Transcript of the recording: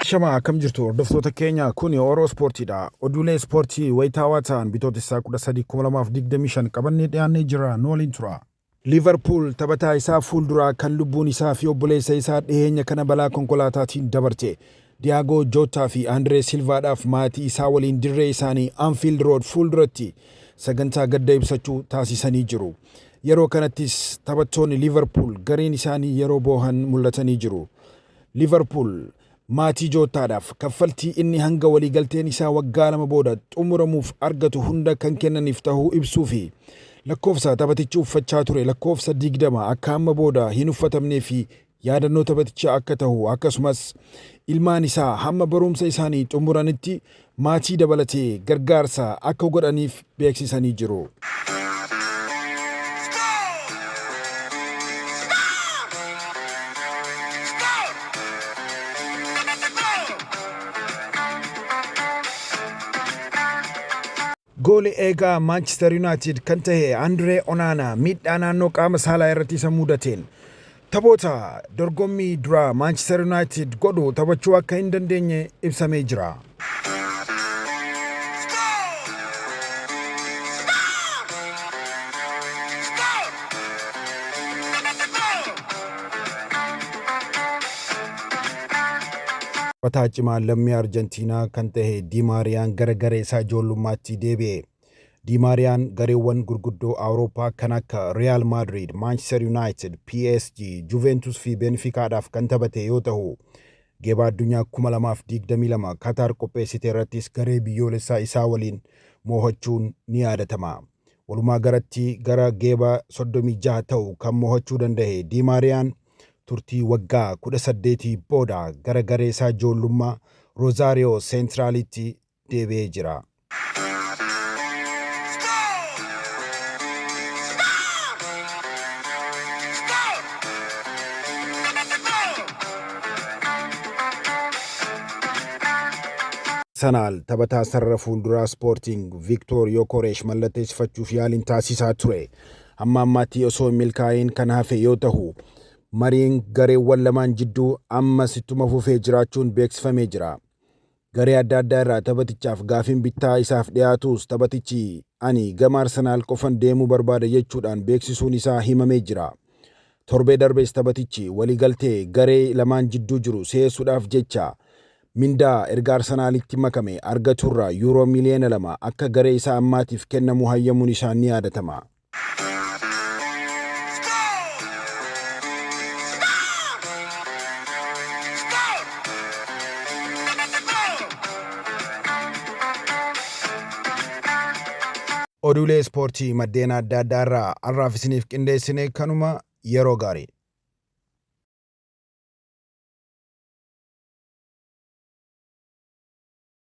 Ashamaa akkam jirtu hordoftoota keenya kuni Oro Ispoortiidha. Oduulee ispoortii wayitaawaa ta'an Bitootessaa 13 2025 qabannee dhiyaannee jira nu waliin tura. Liivarpuul taphataa isaa fuulduraa kan lubbuun isaa fi obboleessa isaa dhiheenya kana balaa konkolaataatiin dabarte Diyaagoo Jootaa fi Andiree Silvaadhaaf maatii isaa waliin dirree isaanii Anfiild Rood fuulduratti sagantaa gadda ibsachuu taasisanii jiru. Yeroo kanattis taphattoonni Liivarpuul gariin isaanii yeroo boohan mul'atanii jiru. Liivarpuul maatii Jootaadhaaf kaffaltii inni hanga waliigalteen isaa waggaa 2 booda xumuramuuf argatu hunda kan kennaniif tahuu ibsuu fi lakkoofsa taphatichi uffachaa ture lakkoofsa 20 akka amma booda hin uffatamnee fi yaadannoo taphatichaa akka tahu akkasumas ilmaan isaa hamma baruumsa isaanii xumuranitti maatii dabalatee gargaarsa akka godhaniif beeksisanii jiru. Gooli eegaa Maanchister Yuunaayitid kan tahe Andiree Onaanaa miidhaa naannoo qaama saalaa irratti isa mudateen taphoota dorgommii duraa Maanchister Yuunaayitid godhu taphachuu akka hin dandeenye ibsamee jira. Taphataa cimaa lammii Arjantiinaa kan tahe Di Maariyaan gara garee isaa ijoollummaatti deebi'e. Di Maariyaan gareewwan gurguddoo Awurooppaa kan akka Riyaal Maadriid, Maanchister Yuunaayitid, PSG, Juventus fi Benfikaadhaaf kan taphate yoo tahu, geeba addunyaa 2022 Kataar qopheessite irrattis garee biyyoolessaa isaa waliin moohachuun ni yaadatama. Walumaa galatti gara geeba 36 ta'u kan moohachuu dandahe Di Maariyaan, turtii waggaa 18 booda gara garee isaa ijoollummaa Rozaariyoo Seentiraalitti deebi'ee jira. Arsenaal taphataa sarara fuulduraa Ispoortiing Viktoor Yokoreesh mallatteessifachuuf yaaliin taasisaa ture. Hamma ammaatti osoo hin milkaa'iin kan hafe yoo tahu, mariin gareewwan lamaan jidduu ammas ittuma fufee jiraachuun beeksifamee jira. Garee adda addaa irraa taphatichaaf gaafiin bittaa isaaf dhiyaatuus taphatichi ani gama Arsenaal qofan deemuu barbaada jechuudhaan beeksisuun isaa himamee jira. Torbee darbes taphatichi waliigaltee garee lamaan jidduu jiru si'eessuudhaaf jecha Mindaa erga Arsenaalitti makame argaturraa Yuuroo miiliyoona 2 akka garee isaa ammaatiif kennamu hayyamuun isaa ni yaadatama. Oduulee Ispoortii maddeen adda addaa irraa har'aaf isiniif qindeessine kanuma yeroo gaarii.